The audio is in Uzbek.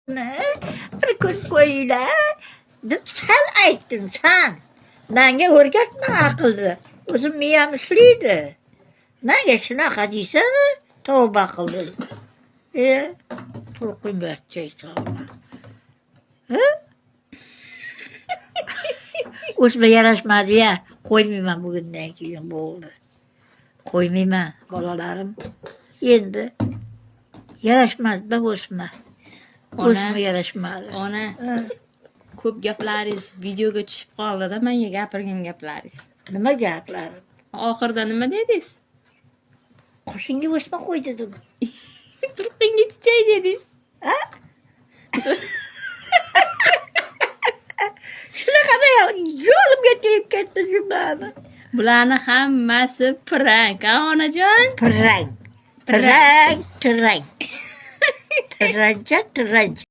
Bir kun qo'yinglar deb san aytding san. Manga o'rgatma aqlni. O'zim miyam ishlaydi. Manga shunaqa deysan, tavba qildim. E, turqingga solma. Ha? O'sma yarashmadi ya. Qo'ymayman bugundan keyin bo'ldi. Qo'ymayman bolalarim. Endi yarashmadi-da o'sma. Ona, O'sma yarashmadi. Ona, Ha. Ko'p gaplaringiz videoga tushib qoldi-da, menga gapirgan gaplaringiz. Nima gaplarim? Oxirida nima dedingiz? Qoshingga o'sma qo'y dedim. Turqingga chichay dedingiz. Ha? Shunaqa yo'limga tegib ketdi shu mani. Bularni hammasi prank, a onajon? Prank. Prank, trank. Trancha, tranch.